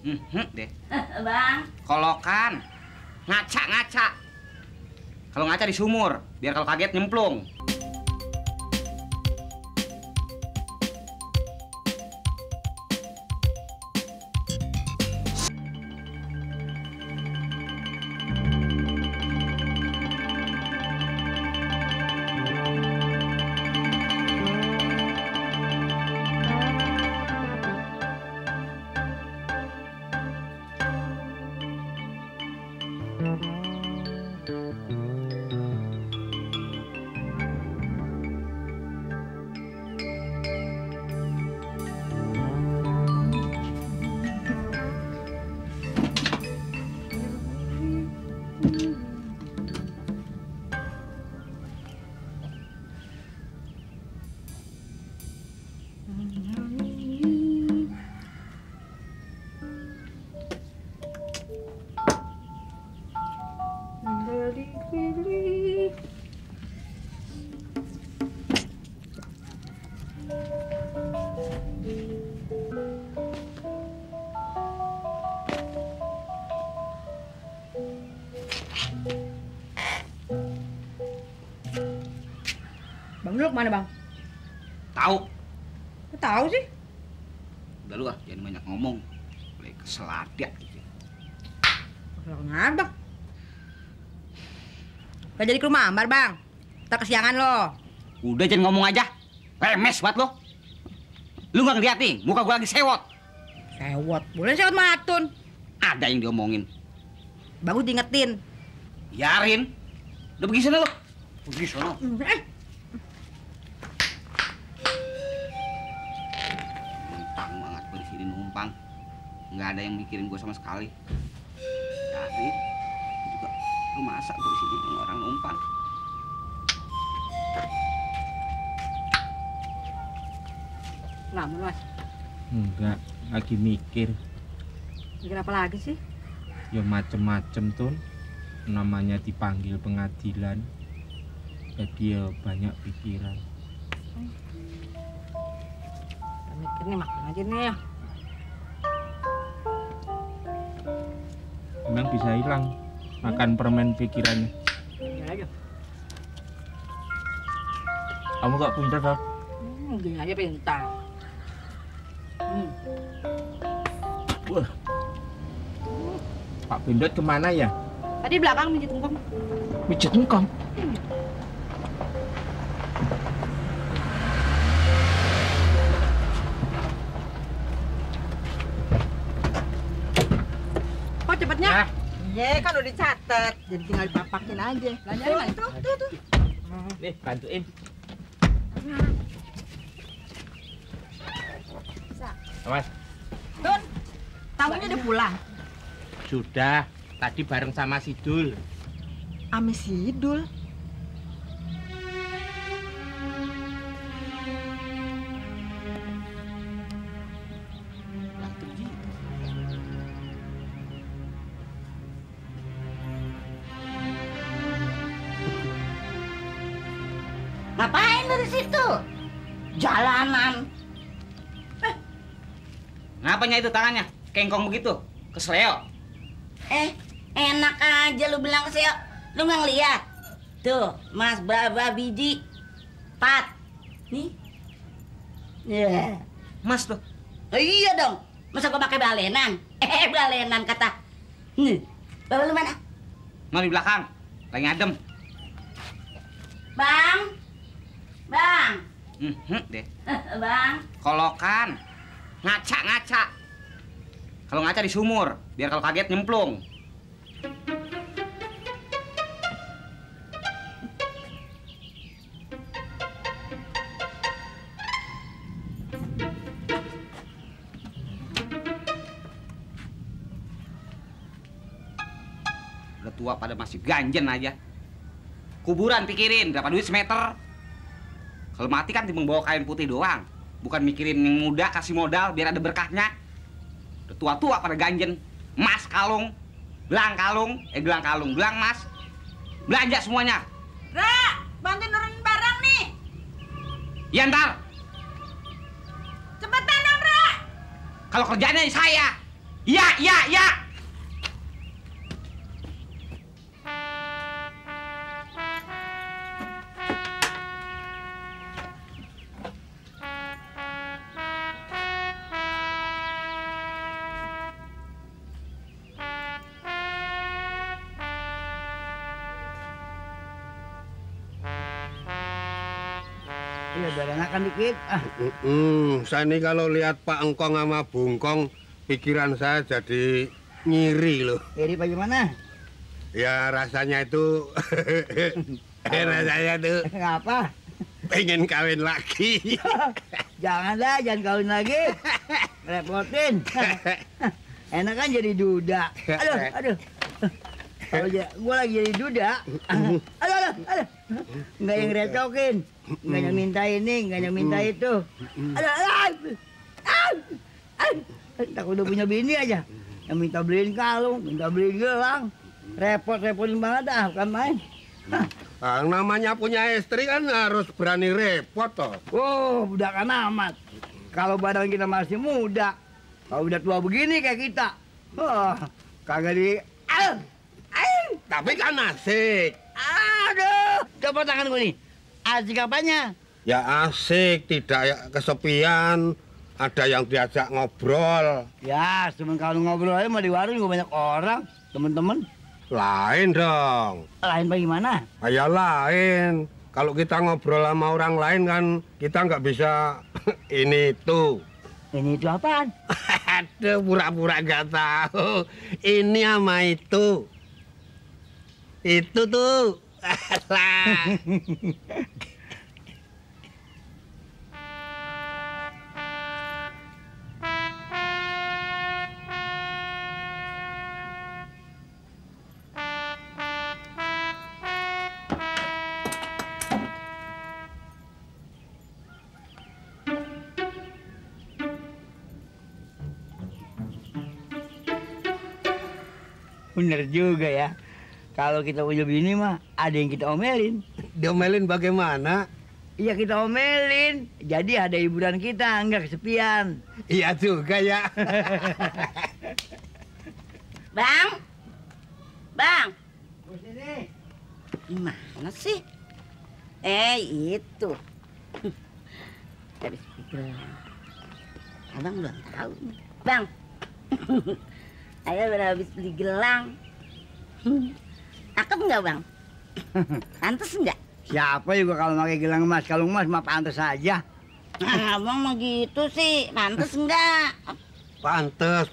Deh. Bang. Kolokan. Ngaca. Kalau ngaca di sumur, biar kalau kaget nyemplung. Bang Dul mana bang? Tahu? Kok tahu sih? Udah lu jangan banyak ngomong. Boleh kesel ada gitu. Kenapa? Gak jadi ke rumah Ambar bang. Ntar kesiangan lo. Udah jangan ngomong aja. Remes banget lo. Lu nggak ngeliat nih, muka gua lagi sewot. Sewot? Boleh sewot matun. Ada yang diomongin. Bagus diingetin. Biarin. Udah pergi sana lo. Pergi sana. Numpang banget gua di sini numpang. Nggak ada yang mikirin gua sama sekali. Jadi juga lu masa gua di sini orang numpang. Namun mas. Enggak, lagi mikir. Mikir apa lagi sih? Ya macem-macem Tun. Namanya dipanggil pengadilan. Jadi ya banyak pikiran. Mikir nih makan aja nih ya. Emang bisa hilang makan permen pikirannya. Ya aja. Kamu kok pintar toh? Gini aja pintar. Wah. Pak Pindot kemana ya? Tadi belakang mijit engkong. Mijit engkong. Kok cepetnya? Iya kan udah dicatat, jadi tinggal dipapakin aja. Belanjanya mana? Tuh. Nih, bantuin. Awas. Tun, tamunya udah pulang. Sudah, tadi bareng sama Sidul. Ame Sidul. Ngapain dari situ? Jalanan. Ngapanya itu tangannya? Kengkong begitu? Kesleo? Enak aja lu bilang sih. Lu nggak ngeliat? Tuh, mas berapa biji? 4. Nih. Ya. Mas tuh. Oh, iya dong. Masa gua pakai balenan? Balenan kata. Nih. Bawa lu mana? Mau di belakang. Lagi adem. Bang. Deh. Bang. Kolokan. Ngaca. Kalau ngaca di sumur, biar kalau kaget nyemplung. Udah tua pada masih ganjen aja. Kuburan pikirin, berapa duit semeter. Kalau mati kan timbang bawa kain putih doang. Bukan mikirin yang muda kasih modal biar ada berkahnya. Udah tua-tua pada ganjen. Emas kalung, gelang kalung, gelang emas. Belanja semuanya. Ra, bantuin nurunin barang nih. Ya ntar. Cepetan dong, Ra. Kalau kerjanya saya. Iya, iya, iya. Iya, biar enakan dikit. Saya ini kalau lihat Pak Engkong sama Bungkong, pikiran saya jadi ngiri loh. Jadi bagaimana? Ya rasanya itu, rasanya tuh Ngapa? pengen kawin lagi. Janganlah, jangan kawin lagi. Repotin. Enak kan jadi duda. Aduh, aduh. Kalau gue lagi jadi duda, aduh, aduh. Nggak yang recokin, nggak yang minta ini, nggak yang minta itu. Aduh, tak udah punya bini aja. Yang minta beliin kalung, minta beliin gelang. Repotin banget dah, bukan main. Namanya punya istri kan harus berani repot toh. Oh, budakan amat. Kalau badan kita masih muda, kalau udah tua begini kayak kita, kagak di... Tapi kan asik. Aduh, coba tangan gue nih. Asik apanya? Ya asik, tidak kesepian. Ada yang diajak ngobrol. Ya, cuman kalau ngobrol aja mah di warung juga banyak orang, temen-temen. Lain dong. Lain bagaimana? Ya lain. Kalau kita ngobrol sama orang lain kan kita nggak bisa ini itu. Ini itu apaan? Aduh, pura-pura nggak tahu. Ini sama itu. Itu tuh. Lah. Bener juga ya. Kalau kita punya bini mah ada yang kita omelin. Diomelin bagaimana? Iya kita omelin. Jadi ada hiburan kita, nggak kesepian. Iya juga ya. Bang? Bang? Sini. Gimana sih? Itu. Habis pikir. Abang belum tahu nih. Bang. Ayah baru habis beli gelang. Cakep nggak, Bang? Pantes nggak? Siapa juga kalau pakai gelang emas, kalung emas mah pantas aja. Abang mah gitu sih, pantes nggak? Pantes,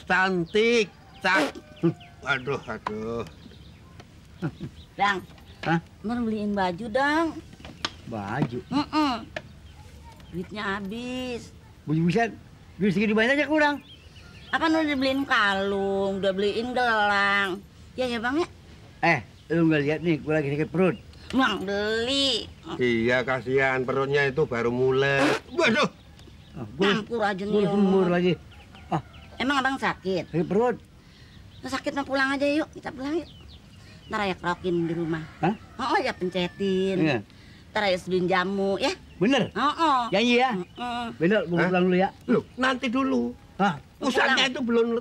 cantik. Aduh. Bang, Hah? mau beliin baju dong. Baju? Duitnya habis. Buset, duit segitu banyaknya kurang. Apa udah dibeliin kalung, udah beliin gelang. Ya Bang ya? Lu nggak lihat nih, gue lagi sakit perut. Bang beli. Iya, kasihan perutnya itu baru mulai. Waduh. Campur aja nih. Gue sembur lagi. Emang Abang sakit? Sakit perut. Sakit mah pulang aja yuk, kita pulang yuk. Ntar Ayah kerokin di rumah. Hah? Oh ya pencetin. Iya. Ntar Ayah seduin jamu ya. Bener? Oh. Janji ya? Bener, gue pulang dulu ya. Loh, nanti dulu. Hah? Pusatnya itu belum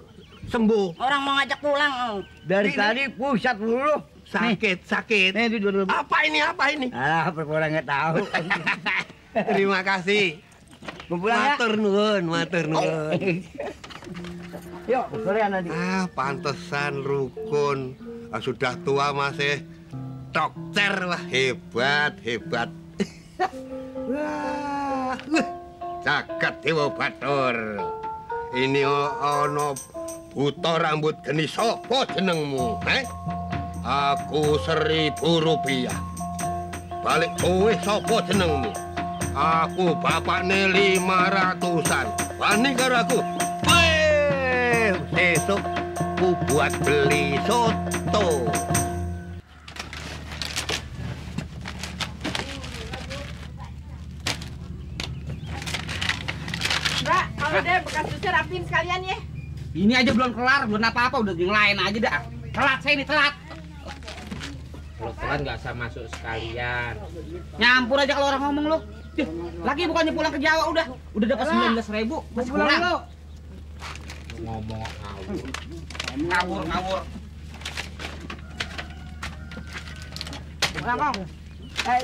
sembuh. Orang mau ngajak pulang. Dari tadi pusat dulu. Sakit. Nih, duduk dulu. Apa ini? Ah, orang nggak tahu. Terima kasih. Gue pulang ya. Matur nuwun. Yuk, sore nanti. Pantesan rukun. Sudah tua masih dokter. Wah, hebat. Wah, jagat Dewa Batur. Ini ono buta rambut geni sapa jenengmu? Aku 1.000 rupiah. Balik kowe sapa jenengmu? Aku bapakne 500-an. Wani karo aku. Sesuk ku buat beli soto. Mbak, kalau deh bekas jusnya rapiin sekalian ya. Ini aja belum kelar, belum apa-apa, udah yang lain aja dah. Telat saya ini, telat. Kalau telat nggak usah masuk sekalian. Nyampur aja kalau orang ngomong lu. Lagi bukannya pulang ke Jawa udah dapat 19.000, masih kurang. ngomong ngawur. Ngawur. Kong.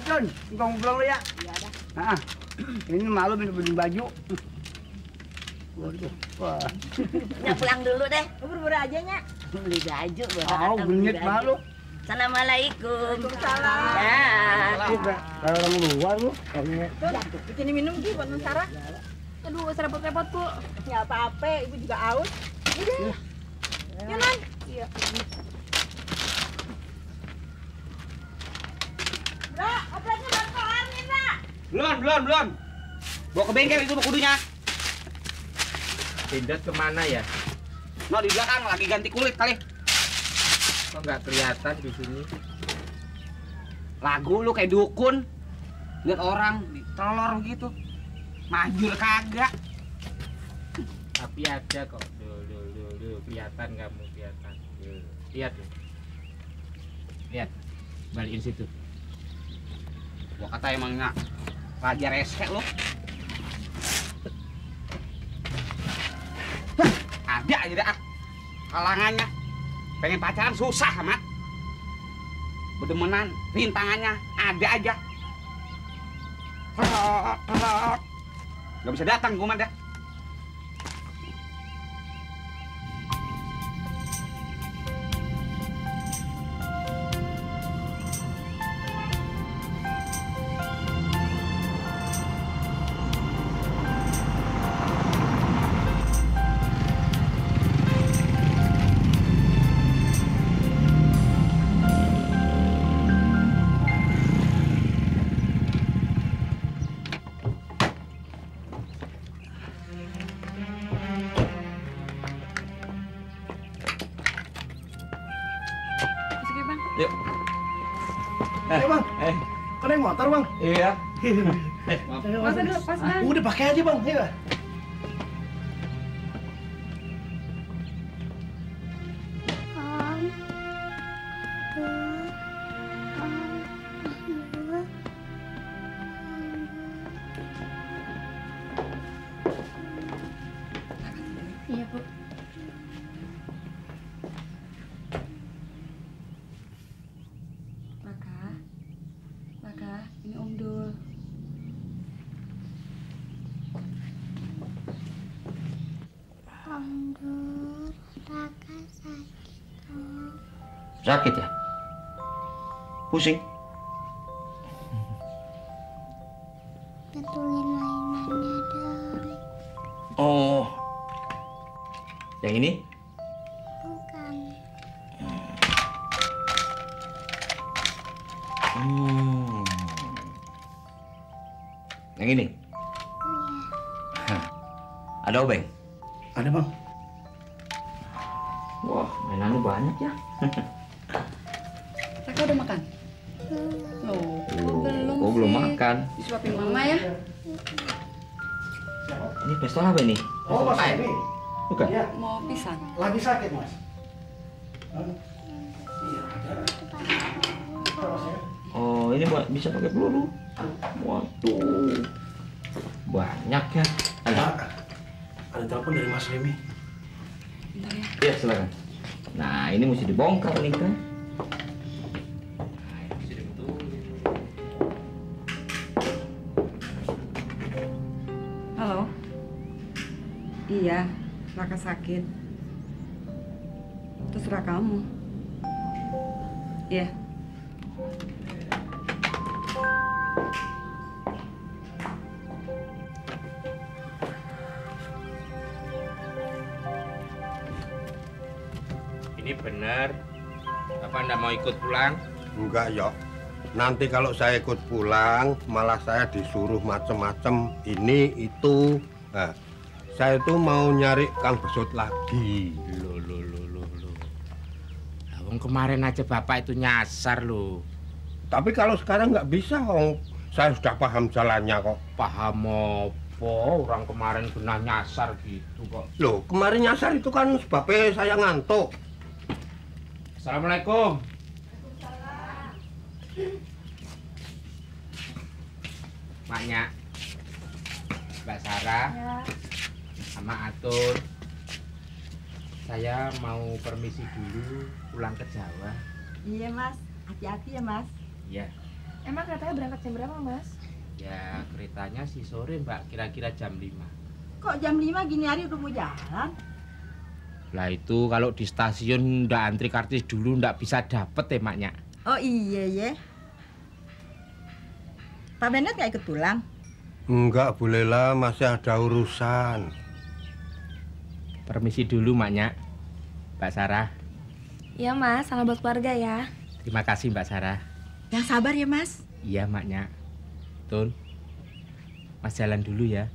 Tun, Kong pulang lu ya. Iya dah. Ini malu beli baju. Waduh. Wah. Ya pulang dulu deh. Buru-buru aja, Nya. Beli baju. Genit malu. Assalamualaikum. Waalaikumsalam. Ya. Kalau orang luar lu. Tuh, bikin minum Ki buat Nusara. Aduh, repot-repot, Bu. Nggak apa-apa, Ibu juga aus. Iya. Ya, Non. Iya. Bro, operasinya baru kelar nih, Mbak. Belum. Bawa ke bengkel itu kudunya. Pindot kemana ya? No, di belakang lagi ganti kulit kali. Kok nggak kelihatan di sini? Lagu lu kayak dukun. Lihat orang ditelor gitu. Majur kagak. Tapi ada kok. Duh, kelihatan kamu kelihatan. Duh. Lihat. Lihat. Balikin situ. Gua kata emangnya raja resek lu. Ada aja dah kalangannya. Pengen pacaran susah amat. Bedemenan rintangannya ada aja. Gak bisa datang gua mah dah. Yuk. Bang. Kan naik motor, Bang. Iya. Masa dulu, pas Bang. Udah pakai aja, Bang. Ayo. Iya, Bu. Maka, ini Om Dul. Om Dul, Raka sakit. Sakit ya? Pusing? Betulin mainannya dong. Oh. Yang ini? Bukan. Yang ini? Iya. Ada obeng? Ada, Bang. Wah, mainannya banyak ya. Raka udah makan? Loh, belum Gua belum sih? makan. Disuapin Mama ya? Ini pesta apa ini? Oh, Mas ini. Bukan? Iya, Mau pisang? lagi sakit, Mas. Iya, ada. Mas ya. Oh, ini bisa pakai peluru. Waduh. Banyak ya. Pak, ada telepon dari Mas Remi. Bentar ya. Iya, silakan. Nah, ini mesti dibongkar nih kan. Halo? Iya, Raka sakit. Terserah kamu. Iya. Ini bener. Bapak ndak mau ikut pulang? Enggak, Yok. Nanti kalau saya ikut pulang, malah saya disuruh macem-macem ini, itu. Nah, saya tuh mau nyari Kang Besut lagi. Loh. Wong kemarin aja Bapak itu nyasar loh. Tapi kalau sekarang nggak bisa, Om. Saya sudah paham jalannya kok. Paham apa? Orang kemarin pernah nyasar gitu kok. Loh, kemarin nyasar itu kan sebabnya saya ngantuk. Assalamualaikum. Maknya, Mbak Sarah, sama Atur. Saya mau permisi dulu pulang ke Jawa. Iya mas, hati-hati ya mas. Iya. Emang keretanya berangkat jam berapa, Mas? Ya keretanya sih sore Mbak, kira-kira jam 5. Kok jam 5 gini hari udah mau jalan? Lah itu kalau di stasiun ndak antri kartis dulu ndak bisa dapet ya maknya. Oh iya ya. Pak Benet nggak ikut pulang? Enggak, boleh lah, masih ada urusan. Permisi dulu maknya, Mbak Sarah. Iya, Mas. Salam buat keluarga ya. Terima kasih Mbak Sarah. Yang sabar ya mas. Iya maknya. Tun, Mas jalan dulu ya.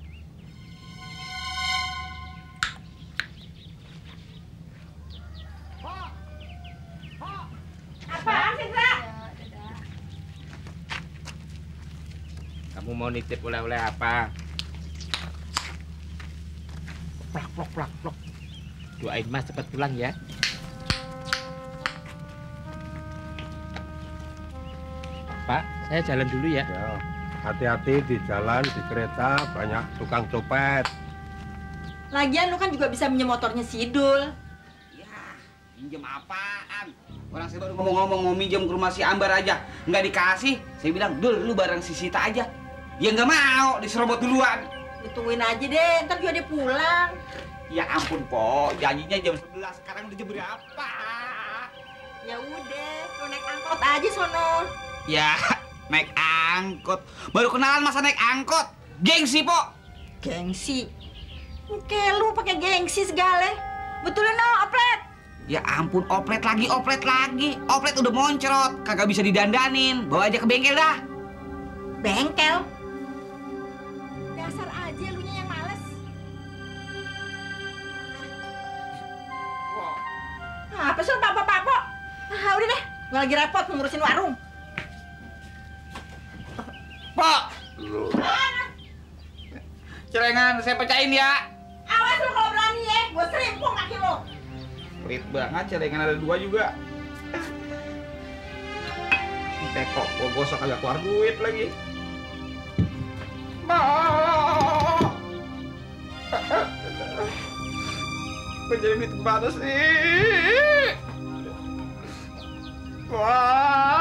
Apaan sih, Tra? Kamu mau nitip oleh-oleh apa? Plak, plak, plak, plak. Doain Mas cepat pulang ya. Pak, saya jalan dulu ya. Ya, hati-hati di jalan, di kereta banyak tukang copet. Lagian lu kan juga bisa minjem motornya Sidul. Ya, pinjam apaan? Orang saya baru ngomong-ngomong mau minjem ke rumah si Ambar aja, nggak dikasih. Saya bilang, Dul, lu bareng si Sita aja. Ya nggak mau, diserobot duluan. Ditungguin aja deh, ntar juga dia pulang. Ya ampun, Po, janjinya jam 11, sekarang udah jam berapa? Ya udah, lu naik angkot aja sono. Ya, naik angkot. Baru kenalan masa naik angkot. Gengsi, Po. Gengsi. Oke, lu pakai gengsi segala. Betulin no, oplet. Ya ampun, oplet lagi, oplet lagi. Oplet udah moncrot, kagak bisa didandanin. Bawa aja ke bengkel dah. Bengkel. Dasar aja lu yang males. Apa sih Pak-Pak? Ah, udah deh, gua lagi repot ngurusin warung. Po. Celengan saya pecahin ya. Awas lu kalau berani ya, gua serimpung kaki lu. Pelit banget, celengan ada 2 juga. Teko, gua gosok agak keluar duit lagi. Kok jadi duit kemana sih? Wah.